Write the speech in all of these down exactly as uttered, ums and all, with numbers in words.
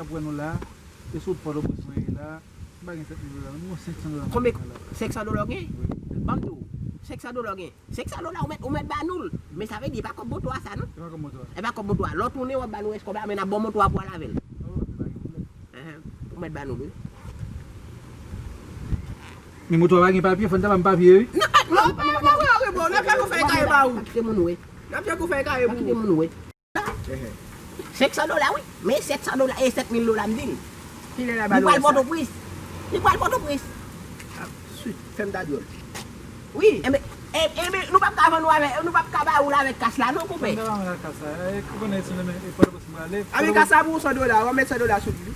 Wè nou la, e sou Pòtoprens mwen ye la, m pa gen sèt mil dola, non, m gen senk san dola. Konbyen? Senk san dola w gen? Wi. Ban m di w, senk san dola w gen. Senk san dola ou mèt, ou mèt ba nou l. Men sa vle di, e pa kòb moto a sa, non? E pa kòb moto a. E pa kòb moto a. Lè w tounen, w ap ba nou rès kòb la, men n ap ba w moto a pou al avè l. Oh, ok, pa gen pwoblèm. Enhen. Ou mèt ba nou l, wi. Men moto a pa gen papye, fò n ta ban m papye, wi. Non, non, pa, pa, pa, pa, pa, n ap fè kou fè kare ba ou. Pa kite moun wè. N ap fè kou fè kare pou ou. Pa kite moun wè. Enhen. Senk san dola, wi. Men sèt san dola, e sèt mil dola, m di l. Kilè l a ba nou sa? Li pral Pòtoprens. Li pral Pòtoprens. Ah, sweet, fè m ta dyòl. Wi. Enben, e, enben, nou p ap ka vann ou avèk, nou p ap ka ba ou l avèk kas la, non, konpè. Mwen pa vann ak kas la. E, ou konnen, se nan men, e, Pòtoprens mwen ale. Avèk kas la pou ou san dola, w ap mèt san dola sou li.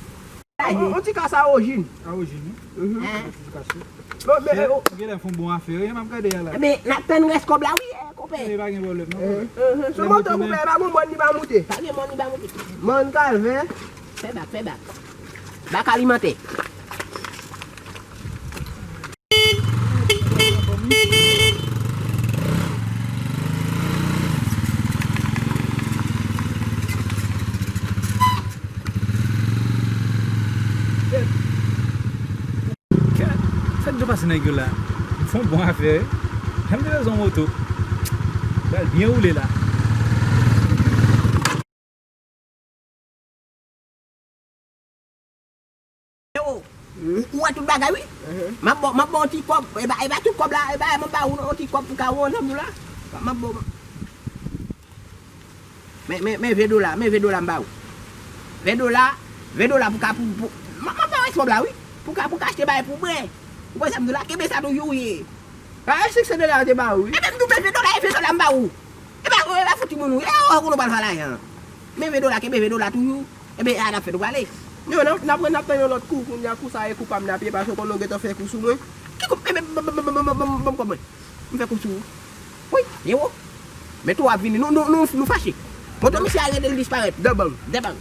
On, on ti kas a wojin. A wojin, wi. Mhm. Hein? On ti kas, wi. Bon, men, men, oh. Ou genlè fè yon bon afè, wi, m ap gade a la. Men, n ap tann rès kòb la, wi, eh, konpè. E, pa gen pwoblèm, non. Eh, eh, eh. Sou moto, konpè, pa gen mòn ni pa moute. Pa gen mòn ni pa moute. Mòn Kalvè. Fè bak, fè bak. Bak alimantè. Kè, sa k ap pase nèg yo la? M fè yon bon afè, wi. Jan m te bezwen yon moto. Pral byen woule la. Yo, ou, ou wè tout bagay, wi. Mhm. M ap ba w, m ap ba w yon ti kòb. E pa, e pa tout kòb la, e pa, m ap ba w yon ti kòb pou ka wè yon nonm nou la. M ap ba w. Men, men, men ven dola, men ven dola m ba ou. Ven dola, ven dola pou ka pou, pou, m, m ap ba w responsab la, wi. Pou ka, pou ka achte bagay pou bwè. Ou wè sa m di w la, kenbe sa toujou, wi. A, e senk san dola yo te ba ou, wi. Ebyen, m di w men ven dola, e ven dola m ba ou. E pa, e pa fouti moun, wi. E, ou konnen w pral fè lajan. Men ven dola, kenbe ven dola toujou. Ebyen, a n ap fè nou prale. Non, n ap, n ap, n ap tann yon lòt kou, kounye a kou sa e kou pa m n ap ye, paske w konnen w gentan fè kou sou mwen. Ki kou, ebyen, ban m, ban m, ban m, ban m, ban m, ban m kòb mwen. M fè kou sou ou. Wi, Yero. Men tou w ap vini. Nou, nou, nou, nou fache. Moto misye a rete l disparèt. Dè bang. Dè bang.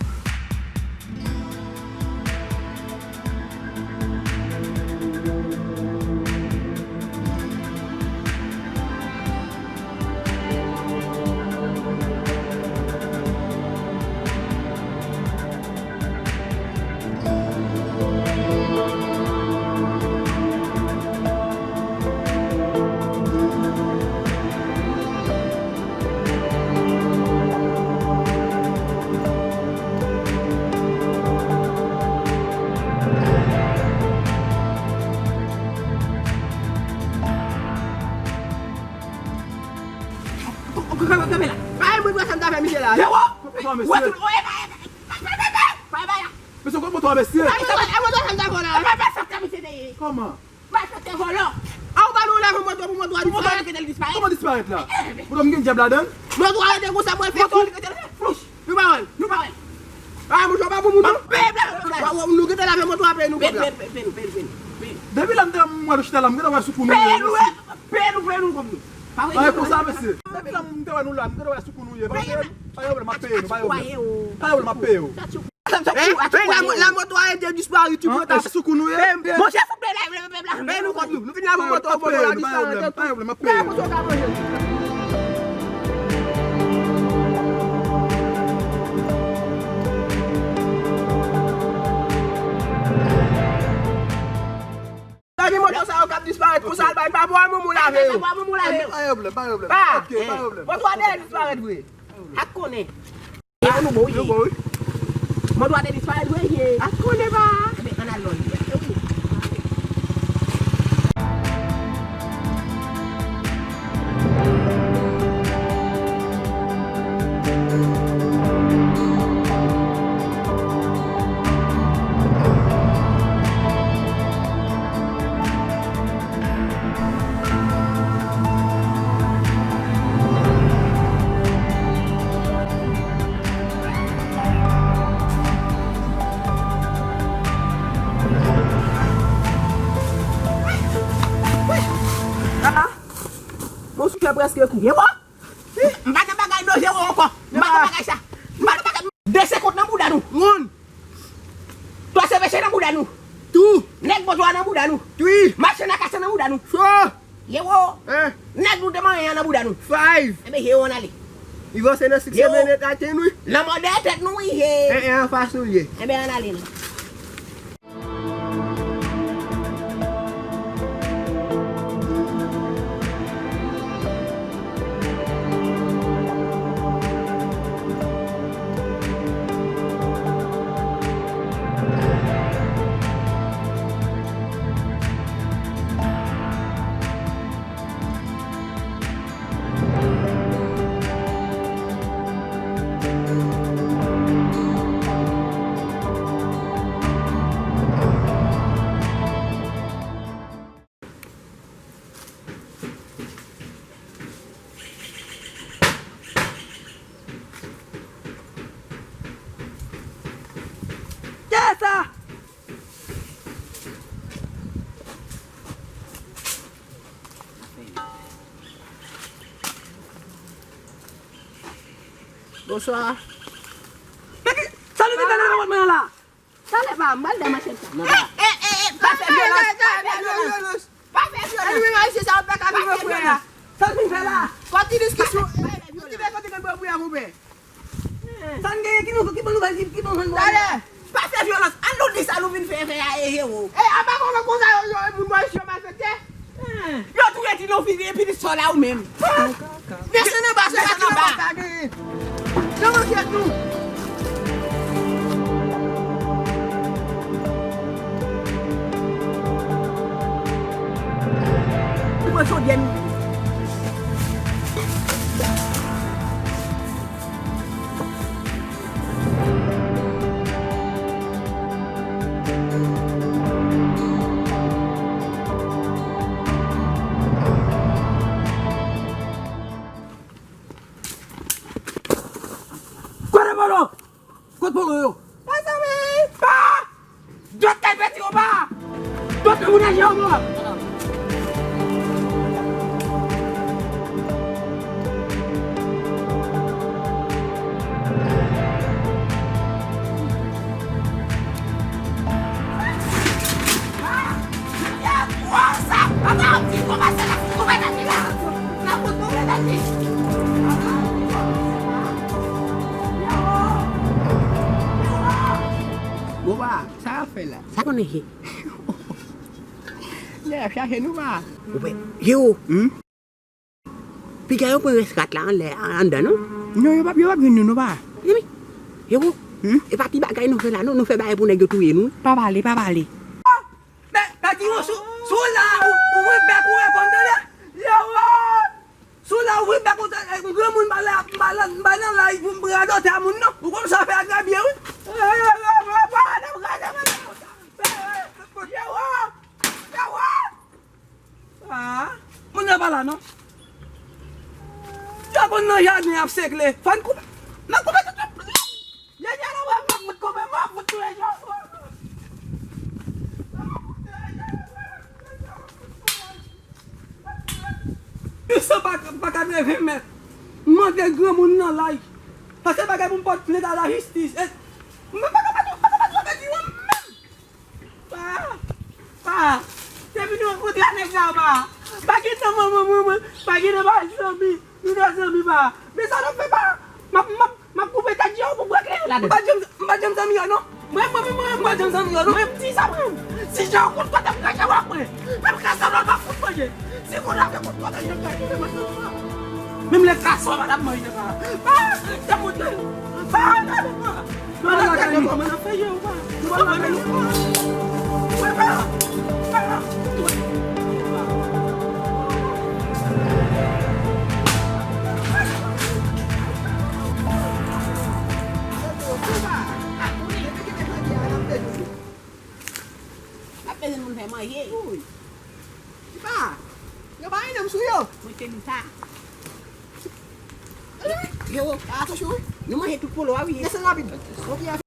Kanpe la. Pa mwen wè sa m ta fè misye la. Yero! Wè tout, oye, pa, pa, pa, pa, pa, pa, pa, pa. Mesye, kote moto a, mesye? Ay, mwen, ay, mwen, sa m ta fè la. Kòman? Malfektè vòlò. A, ou pa nou lave moto pou moto a disparèt? Pou moto a disparèt la? Moto m gen dyab ladan l? Moto a rete konsa, mwen fè kou. Moto a rete la, flouch. Nou pa wè l? Nou pa wè l? A, mouche pa pou moun, non? Peye blan, blan. Wa, wa, nou gentan lave moto a, peye nou kòb la. Peye, peye, peye, peye, peye, peye. Depi lè m te wè w chita la, m gentan wè sou kou nou ye, mesye. Peye nou, peye nou, peye nou kòb nou. Pa wè nou konsa, mesye. Depi lè m te wè nou la, m gentan wè sou kou nou ye. Pa gen pwoblèm, m ap peye nou, pa gen pwoblèm. Pa gen pwoblèm, m ap peye w. Pa gen pwoblèm, m ap peye w. Peye la, la moto a rete disparet, ti pwenta. Sou kou nou ye. Monchè, fout peye la, peye la. Peye nou kòb nou. Nou fin lave moto a, moto a disparet. Pa gen pwoblèm, pa gen pwoblèm, m ap peye w. Peye moto a, monchè. Lave moto sa yo k ap disparèt konsa, l pa, pa pou a moun moun lave yo. Pa pou a moun moun lave yo. Pa gen pwoblèm, pa gen pwoblèm. Ok, pa gen pwoblèm. Moto a dèyè disparèt vre. Ak konnen. E nou bon, wi. Nou bon, wi. Moto a te disparèt vre, ye. Ak konnen pa. Ebyen, ann al lòl li a. E wi. Ah, mon soufflè prèske kou. Ye wè? M pa nan bagay non, Yero, ankò. M pa nan bagay sa. M pa nan bagay. De senkant nan bouda nou. Moun. Twa sèvèsè nan bouda nou. Tou. Nèg moto a nan bouda nou. Tou. Machin a kase nan bouda nou. Fo. Yero. Hein? Nèg nou te manyen an nan bouda nou. Five. Enben, Yero, ann ale. Li vanse nan sik se menm etatin wi. Lanmò dèyè tèt nou wi. En, en, anfas nou l ye. Enben, ann ale non. Kiyès sa? Bonswa. Sa nou te fè nan mwen la? Talè pa, m pral demanche sa. Non, pa. Eh, eh, eh, pa fè vyolans, pa fè vyolans. Pa fè vyolans. Ann, men, mesye, sa w pa ka viv frè a. Sa w vin fè la? Fò ti diskisyon. Fò ti fè kote ke bò bouya konpè. Sa n genyen, ki nou, ki bon nouvèl, ki, ki bon nouvèl? Talè, pa fè vyolans. Ann nou di sa nou vin fè, fè a, e, e, o. Eh, apa konn konsa yo, yo, moun bò isi yo malfektè? Yo touye ti non fi epi li sòl la ou menm. Desann anba, desann anba. Nan manchèt nou. Li pran chodyè nou. Kote polo? Kot polo yo? Mezanmi! Pa! Dòt kay pèdi yo pa! Dòt nan moun aje yo mò! Bon, pa, sa y ap fè la? Sa konnen ye? Nèg ap chache nou, pa. Ou wè, Jero. Hmm? Piga yo pran rès rat la anlè, anndan, non? Non, yo p ap, yo p ap jwenn nou, non, pa. Mezanmi, Jero, hmm? E pa ti bagay nou fè la, non, nou fè bagay pou nèg yo touye nou. Pa pale, pa pale. Men, men, Jero, sou, sou la, ou, ou ouvri bèk, ou reponn, tande? Jero! Sou la, ou ouvri bèk, ou, eh, granmoun, m ba la, m ba la, m ba nan lay pou m pran radòtè a moun, non. Ou konn sa fè a trè byen, wi. Jero! Jero! Ah, moun nan pa la, non. Yo konn nan jaden ap sekle. Fò n koupe. N ap koupe tout, tout. Jodi a la, mwen, mwen, mwen koupe, mwen fout touye yo. Desan pa, pa katreven mèt. Mande granmoun nan lay. Paske bagay pou m pòt plent a lajistis. E, mwen pa ka pati, pa ka pati, pa ka pati, menm. Pa, pa, te vin rankontre a nèg sa yo, pa. Pa gen nan manman mwen, mwen, pa gen nan pa zanmi, nou nan zanmi, pa. Men sa n ap fè, pa. M ap, m ap, m ap koupe tèt yo pou bwè kleren ladan. M pa janm, m pa janm zanmi yo, non. Mwen, mwen, mwen, mwen, mwen, m pa janm zanmi yo, non. Mwen, m di sa, mwen. Si jan w konn kote m ka jere ak mwen. Menm ka sa, w pa fout manje. Si moun la fè kout kote yo fè kote mwen sa. Menm lè krason pa t ap manje pa. Pa, te moun pa. Pa, pa, pa. Mwen lakay nou. Mwen nan fè je ou pa. Mwen lakay nou. Mwen pa. Pa. Ap bezwen moun fè manje. Wi. Tipa, yo pa gen nanm sou yo. Mwen te di sa. Yo, attention, wi. Nou manje tout polo a, wi. Desann rapid. Ok.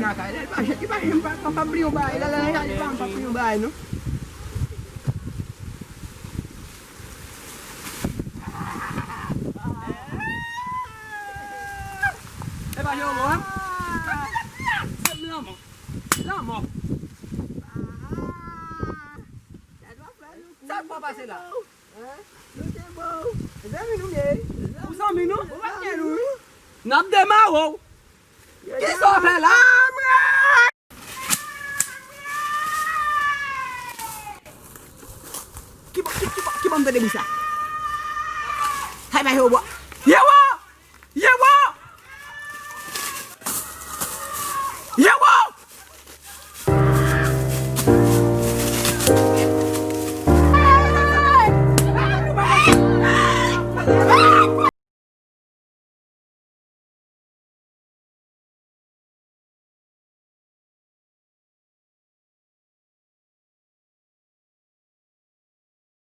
Nan kay la, li pa, li pa janm pa, pa, pa bliye yon bagay. La, la, la, li pa, pa bliye yon bagay, non. E pa Jewo, a? Se lanmò. Lanmò. Sa k pa pase la? Ou zanmi nou? Ou pa gen nou, wi. N ap demare w. Kisa w fè la? Ki bò, ki, ki bò, ki bò m tande bri sa? Hay, bay, Yewo! Yewo! Yewo!